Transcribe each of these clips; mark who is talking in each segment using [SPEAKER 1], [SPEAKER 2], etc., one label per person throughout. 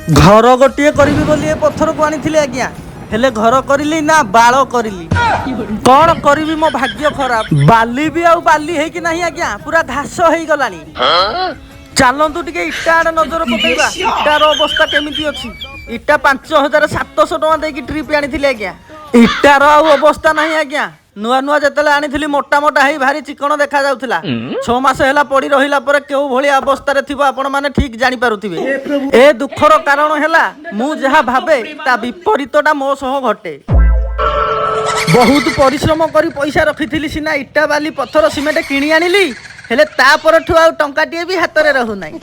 [SPEAKER 1] ଘର ଗୋଟିଏ କରିବି ବୋଲି ଏ ପଥରକୁ ଆଣିଥିଲି ଆଜ୍ଞା, ହେଲେ ଘର କରିଲି ନା ବାଳ କରିଲି। କଣ କରିବି, ମୋ ଭାଗ୍ୟ ଖରାପ। ବାଲି ବି ଆଉ ବାଲି ହେଇକି ନାହିଁ ଆଜ୍ଞା, ପୁରା ଘାସ ହେଇଗଲାଣି। ଚାଲନ୍ତୁ ଟିକେ ଇଟା ଆଡେ ନଜର ପକେଇବା, ଇଟାର ଅବସ୍ଥା କେମିତି ଅଛି। ଇଟା 5700 ଟଙ୍କା ଦେଇକି ଟ୍ରିପ୍ ଆଣିଥିଲି ଆଜ୍ଞା। ଇଟାର ଆଉ ଅବସ୍ଥା ନାହିଁ ଆଜ୍ଞା। ନୂଆ ନୂଆ ଯେତେବେଳେ ଆଣିଥିଲି, ମୋଟା ମୋଟା ହେଇ ଭାରି ଚିକଣ ଦେଖା ଯାଉଥିଲା। 6 ମାସ ହେଲା ପଡି ରହିଲା ପରେ କେଉଁ ଭଳି ଅବସ୍ଥାରେ ଥିବ, ଆପଣ ମାନେ ଠିକ ଜାଣିପାରୁଥିବେ। ଏ ଦୁଃଖର କାରଣ ହେଲା, ମୁଁ ଯାହା ଭାବେ ତା ବିପରୀତଟା ମୋ ସହ ଘଟେ। ବହୁତ ପରିଶ୍ରମ କରି ପଇସା ରଖିଥିଲି ସିନା, ଇଟା, ବାଲି, ପଥର, ସିମେଣ୍ଟ କିଣି ଆଣିଲି, ହେଲେ ତା ପରଠୁ ଆଉ ଟଙ୍କାଟିଏ ବି ହାତରେ ରହୁନାହିଁ।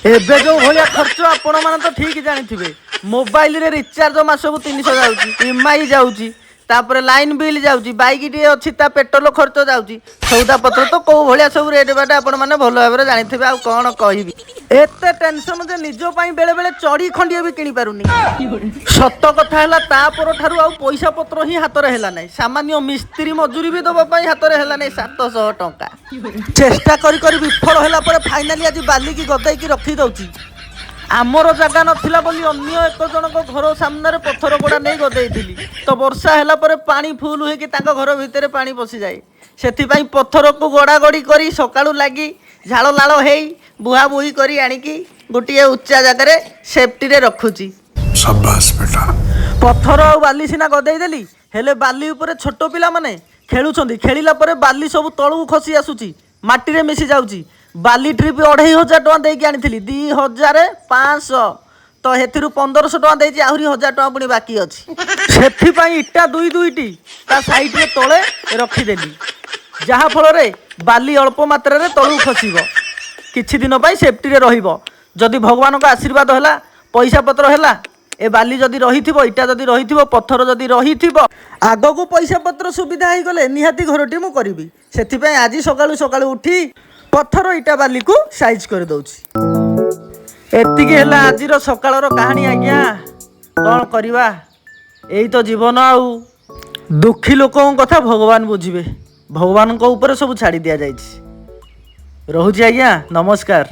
[SPEAKER 1] ଏବେ ଯୋଉ ଭଳିଆ ଖର୍ଚ୍ଚ, ଆପଣ ମାନେ ତ ଠିକ ଜାଣିଥିବେ। ମୋବାଇଲରେ ରିଚାର୍ଜ ମାସକୁ 300 ଯାଉଛି, ଇଏମଆଇ ଯାଉଛି, ତାପରେ ଲାଇନ ବିଲ୍ ଯାଉଛି, ବାଇକ୍ ଟିଏ ଅଛି, ତା ପେଟ୍ରୋଲ ଖର୍ଚ୍ଚ ଯାଉଛି। ସଉଦା ପତ୍ର ତ କୋଉ ଭଳିଆ ସବୁ ରେଟ୍ ବାଟ, ଆପଣ ମାନେ ଭଲ ଭାବରେ ଜାଣିଥିବେ, ଆଉ କଣ କହିବି। ଏତେ ଟେନସନ ଯେ ନିଜ ପାଇଁ ବେଳେ ବେଳେ ଚଡ଼ି ଖଣ୍ଡିଏ ବି କିଣି ପାରୁନି। ସତ କଥା ହେଲା, ତା ପରଠାରୁ ଆଉ ପଇସା ପତ୍ର ହିଁ ହାତରେ ହେଲା ନାହିଁ। ସାମାନ୍ୟ ମିସ୍ତ୍ରୀ ମଜୁରୀ ବି ଦେବା ପାଇଁ ହାତରେ ହେଲା ନାହିଁ 700 ଟଙ୍କା। ଚେଷ୍ଟା କରି କରି ବିଫଳ ହେଲା ପରେ ଫାଇନାଲି ଆଜି ବାଲିକି ଗଦେଇକି ରଖିଦଉଛି। ଆମର ଜାଗା ନଥିଲା ବୋଲି ଅନ୍ୟ ଏକ ଜଣଙ୍କ ଘର ସାମ୍ନାରେ ପଥର ଗୋଡ଼ା ନେଇ ଗଦେଇଥିଲି। ତ ବର୍ଷା ହେଲା ପରେ ପାଣି ଫୁଲ ହେଇକି ତାଙ୍କ ଘର ଭିତରେ ପାଣି ପଶିଯାଏ। ସେଥିପାଇଁ ପଥରକୁ ଗଡ଼ାଗଡ଼ି କରି, ସକାଳୁ ଲାଗି ଝାଳ ଲାଳ ହେଇ ବୁହା ବୁହି କରି ଆଣିକି ଗୋଟିଏ ଉଚ୍ଚା ଜାଗାରେ ସେଫ୍ଟିରେ ରଖୁଛି।
[SPEAKER 2] शाबाश बेटा।
[SPEAKER 1] ପଥର ଆଉ ବାଲି ସିନା ଗଦେଇ ଦେଲି, ହେଲେ ବାଲି ଉପରେ ଛୋଟ ପିଲାମାନେ ଖେଳୁଛନ୍ତି। ଖେଳିଲା ପରେ ବାଲି ସବୁ ତଳକୁ ଖସି ଆସୁଛି, ମାଟିରେ ମିଶି ଯାଉଛି। ବାଲି ଟ୍ରିପ୍ 2500 ଟଙ୍କା ଦେଇକି ଆଣିଥିଲି, 2500 ତ ସେଥିରୁ 1500 ଟଙ୍କା ଦେଇଛି, ଆହୁରି 1000 ଟଙ୍କା ପୁଣି ବାକି ଅଛି। ସେଥିପାଇଁ ଇଟା ଦୁଇ ଦୁଇଟି ତା ସାଇଡ଼ରେ ତଳେ ରଖିଦେଲି, ଯାହାଫଳରେ ବାଲି ଅଳ୍ପ ମାତ୍ରାରେ ତଳକୁ ଖସିବ, କିଛି ଦିନ ପାଇଁ ସେଫ୍ଟିରେ ରହିବ। ଯଦି ଭଗବାନଙ୍କ ଆଶୀର୍ବାଦ ହେଲା, ପଇସା ପତ୍ର ହେଲା, ଏ ବାଲି ଯଦି ରହିଥିବ, ଇଟା ଯଦି ରହିଥିବ, ପଥର ଯଦି ରହିଥିବ, ଆଗକୁ ପଇସା ପତ୍ର ସୁବିଧା ହେଇଗଲେ ନିହାତି ଘରଟି ମୁଁ କରିବି। ସେଥିପାଇଁ ଆଜି ସକାଳୁ ସକାଳୁ ଉଠି ପଥର, ଇଟା, ବାଲିକୁ ସାଇଜ କରିଦେଉଛି। ଏତିକି ହେଲା ଆଜିର ସକାଳର କାହାଣୀ ଆଜ୍ଞା। କ'ଣ କରିବା, ଏଇ ତ ଜୀବନ। ଆଉ ଦୁଃଖୀ ଲୋକଙ୍କ କଥା ଭଗବାନ ବୁଝିବେ। ଭଗବାନଙ୍କ ଉପରେ ସବୁ ଛାଡ଼ି ଦିଆଯାଇଛି। ରହୁଛି ଆଜ୍ଞା, ନମସ୍କାର।